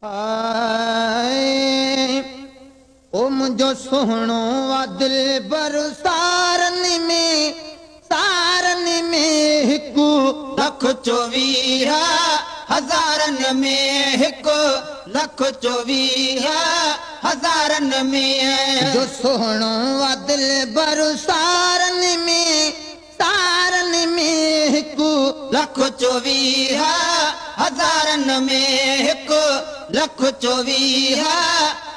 او منهنجو سهڻو آ دلبر سارن ۾، سارن ۾ هڪ. لک 24 هزارن ۾ هڪ، لک 24 هزارن ۾. جو سهڻو آ دلبر سارن ۾، سارن ۾ هڪ. لک 24 هزارن ۾ هڪ، لک 24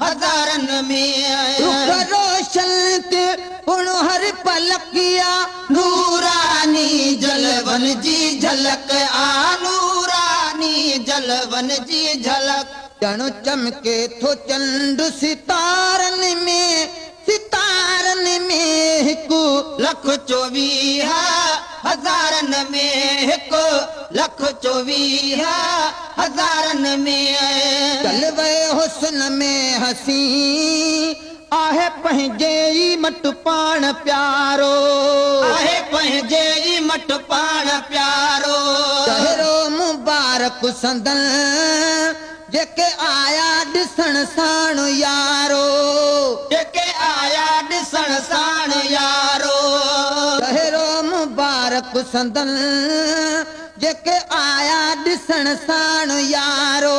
هزارن ۾. رخ روشن تي پڻ هر پلڪيا. نوراني جلون جي جهلڪ آ، نوراني جلون جي جهلڪ. ڄڻ چمڪي ٿو چنڊ ستارن ۾، ستارن ۾ هڪ. لک 24 هزارن ۾ هڪ، لک 24 هزارن ۾. جلوي حسن ۾ هسي آهي پنهنجي ئي مٽ پاڻ پيارو. آهي پنهنجي ئي مٽ پاڻ پيارو. چهرو مبارڪ سندن جيڪي آيا ڏسڻ ساڻ يارو. جيڪي آيا ڏسڻ ساڻ يارو. چهرو مبارڪ سندن جيڪي آيا ڏسڻ ساڻ يارو.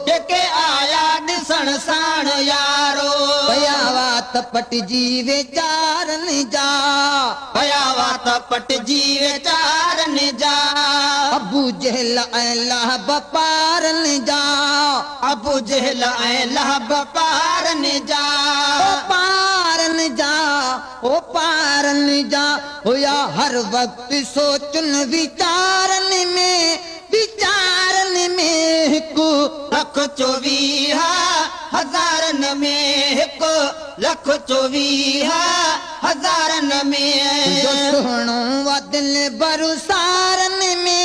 جيڪي آيا ڏسڻ ساڻ يارو. پيا وات پٽجي ويچارن جا. پيا وات پٽجي ويچارن جا. ابو جهل ۽ لهب پارن جا. ابو جهل ۽ لهب پارن جا. او پارن جا، او پارن جا. هيا هر وقت سوچن ويچارن ۾، ويچارن ۾ هڪ. لک 24 هزارن ۾ هڪ، لک 24 هزارن ۾. جو سهڻو آ دلبر سارن ۾،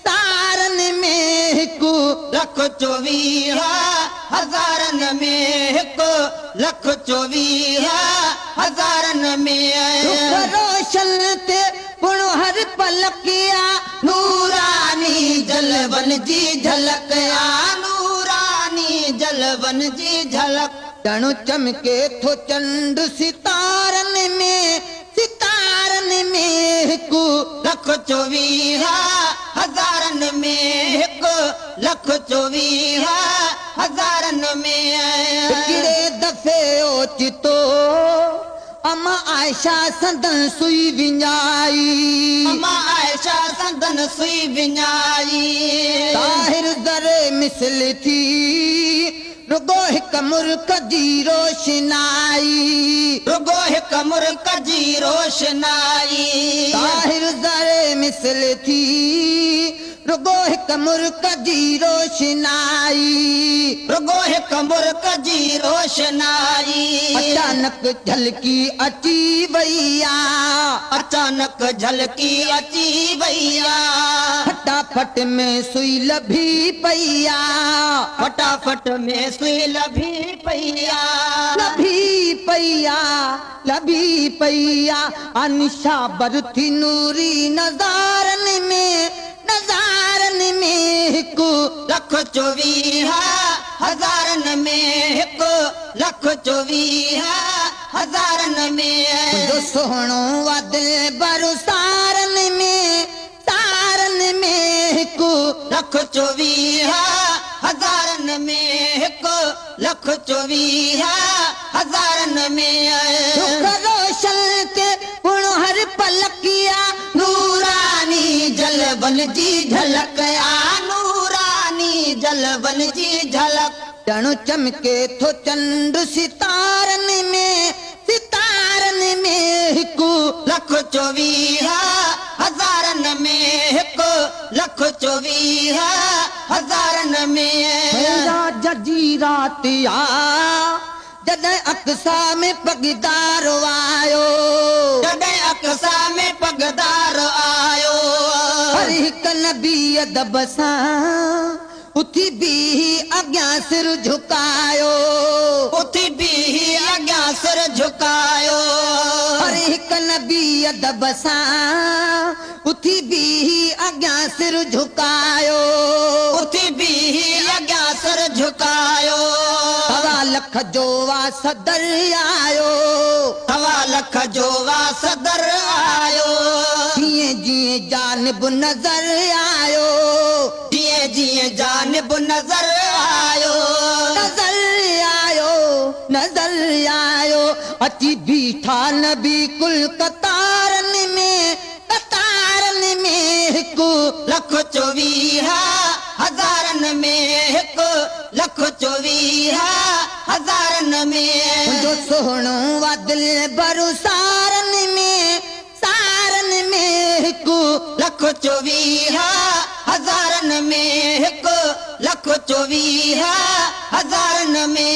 سارن ۾ هڪ. لک 24 هزارن ۾ هڪ، لک 24 هزارن ۾. رخ روشن تي پڻ هر پلڪيا. نوراني جلون جي جهلڪ آ، نوراني جلون جي جهلڪ. ڄڻ چمڪي ٿو چنڊ ستارن ۾، ستارن ۾ هڪ. لک 24 هزارن ۾ هڪ، لک 24 هزارن ۾. هڪڙي دفعي اوچتو اما عائشه سندن سئي وڃائي. اما عائشه سندن سئي وڃائي. طاهر ذري مثل ٿي رڳو هڪ مرڪ جي روشنائي. رڳو هڪ مرڪ جي روشنائي. طاهر ذري مثل ٿي رڳو هڪ مرڪ جي روشنائي. رڳو هڪ مرڪ جي روشنائي. اچانڪ جهلڪي اچي وئي آ. اچانڪ جهلڪي اچي وئي آ. فٽافٽ ۾ سئي لڀي پئي آ. فٽافٽ ۾ سئي لڀي پئي آ. لڀي پئي آ، لڀي پئي آ. نشابر ٿي نوري نظارن ۾، نظارن ۾ هڪ. لک 24 هزارن ۾ هڪ، لک 24 هزارن ۾. منهنجو سهڻو آ دلبر سارن ۾، سارن ۾ هڪ. لک 24 هزارن ۾ هڪ، لک 24 هزارن ۾. رخ روشن تي پڻ هر پلڪيا. نوراني جلون جي جهلڪ آ، نوراني جلون جي جهلڪ. ڄڻ چمڪي ٿو چنڊ ستارن ۾، ستارن ۾ هڪ. لک 24 هزارن ۾ هڪ، لک 24 هزارن ۾. راج جي رات آ جڏهن اقصيٰ ۾ پڳدار آيو. جڏهن اقصيٰ ۾ پڳدار آيو. هر هڪ نبي ادب سان اٿي بيهي اڳيان سر جهڪايو. اٿي بيهي اڳيان سر جهڪايو. هر هڪ نبي ادب سان اٿي بيهي اڳيان سر جهڪايو. اٿي بيهي اڳيان سر جهڪايو. سوا لک جو آ صدر آيو. سوا لک جو آ صدر آيو. جيئن جيئن جانب نظر آيو. جيئن جيئن جانب نظر آيو. نظر آيو نظر آيو. اچي بيٺا نبي ڪل قطارن ۾، قطارن ۾ هڪ. لک چوويهه هزارن ۾ هڪ لک چوويهه هزارن ۾. منهنجو سهڻو آ دلبر سارن ۾، سارن ۾ هڪ. لک چوويهه هزارن ۾ هڪ لک چوويهه هزارن ۾.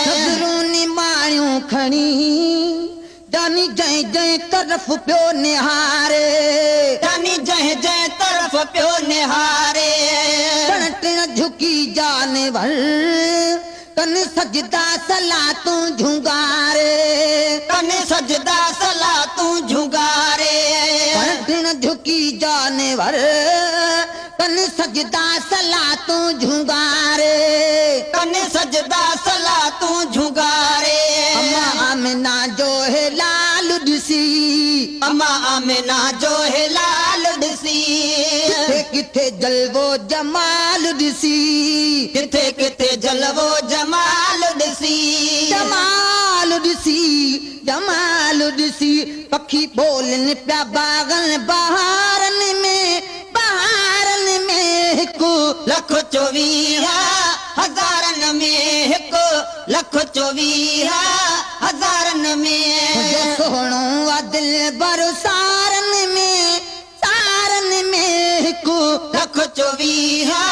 نظرون نماڻيون کڻي جاني جنهن جنهن طرف پيو نهاري. جاني جنهن جنهن طرف پيو نهاري. ٽڻ ٽڻ جهڪي جانور ڪن سجدا صلاتون جهونگاري. ڪن سجدا صلاتون جهونگاري. ٽڻ ٽڻ جهڪي جانور ڪن سجدا صلاتون جهونگاري. ڪن سجدا صلاتون جهونگاري. اما آمنه جو هلال ڏسي. اما آمنه جو هلال ڏسي. ڪٿي ڪٿي جلوو جمال ڏسي. ڪٿي ڪٿي جلوو جمال ڏسي. جمال ڏسي جمال ڏسي. پکي ٻولن پيا باغن بهارن ۾، بهارن ۾ هڪ. لک چوويهه هزارن ۾ هڪ لک چوويهه هزارن ۾. منهنجو سهڻو آ دلبر سارن ۾، سارن ۾ هڪ. لک چوويهه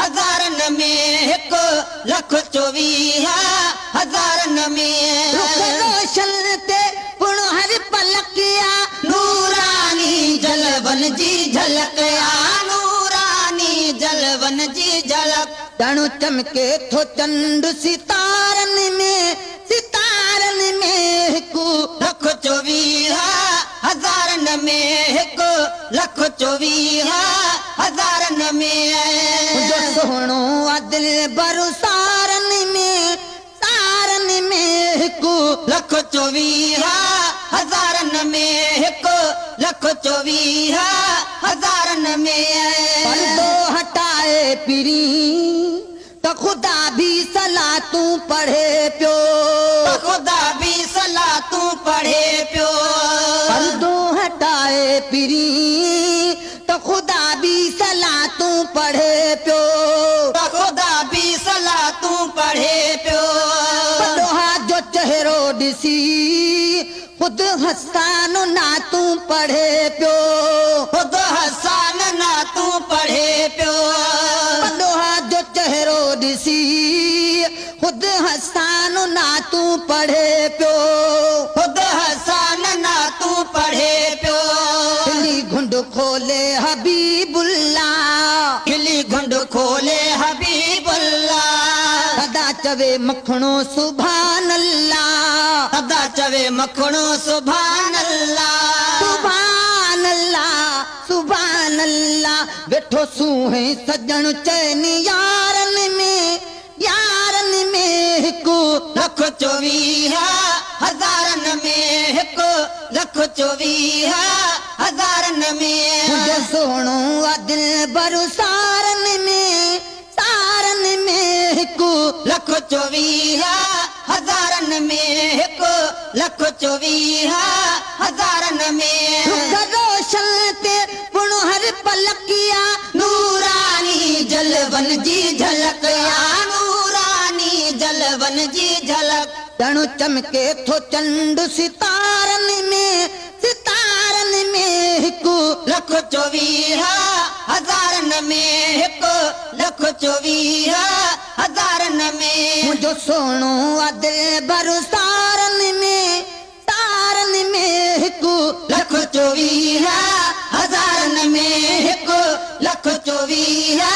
هزارن ۾ هڪ لک چوويهه هزارن ۾. رخ روشن تي پڻ هر پلڪ آ. نوراني جلون جي جهلڪ آ. نوراني جلون جي جهلڪ. ڄڻ چمڪي ٿو چنڊ ستارن ۾، ستارن ۾ هڪ. لک چوويهه هزارن ۾ هڪ لک چوويهه هزارن ۾. منهنجو سهڻو آ دلبر سارن ۾، سارن ۾ هڪ. لک چوويهه هزارن ۾ هڪ لک چوويهه هزارن ۾. پردو هٽائي پرين ته خدا به صلاتون پڙهي پيو. ته خدا به صلاتون پڙهي پيو. پردو هٽائي پرين ته خدا به صلاتون پڙهي پيو. ته خدا به صلاتون پڙهي پيو. پڏوها جو چهرو ڏسي خود حسان نعتون پڙهي پيو. خود حسان نعتون پڙهي پيو. پڏوها جو چهرو ڏسي خود حسان نعتون پڙهي پيو. خود حسان نعتون پڙهي پيو. کلي گهنڊ کولي حبيب الله. کلي گهنڊ کولي حبيب الله. سدا چوي مکڻو سبحان الله. سدا چوي مکڻو سبحان الله. سبحان الله سبحان الله. ويٺو سونهين سڄڻ چئن يارن ۾، يارن ۾ هڪ. لک چوويهه هزارن ۾ هڪ لک چوويهه هزارن ۾. منهنجو سهڻو آ دلبر سارن ۾، سارن ۾ هڪ. لک چوويهه هزارن ۾ هڪ لک چوويهه هزارن ۾. رخ روشن تي پڻ هر پلڪ آ. نوراني جلون جي جهلڪ آ. نوراني جلون جي جهلڪ. ڄڻ چمڪي ٿو چنڊ ستارن ۾، ستارن ۾ هڪ. لک چوويهه هزارن ۾ هڪ لک چوويهه هزارن ۾. منهنجو سهڻو آ دلبر سارن ۾، سارن ۾ هڪ. لک چوويهه هزارن ۾ هڪ لک چوويهه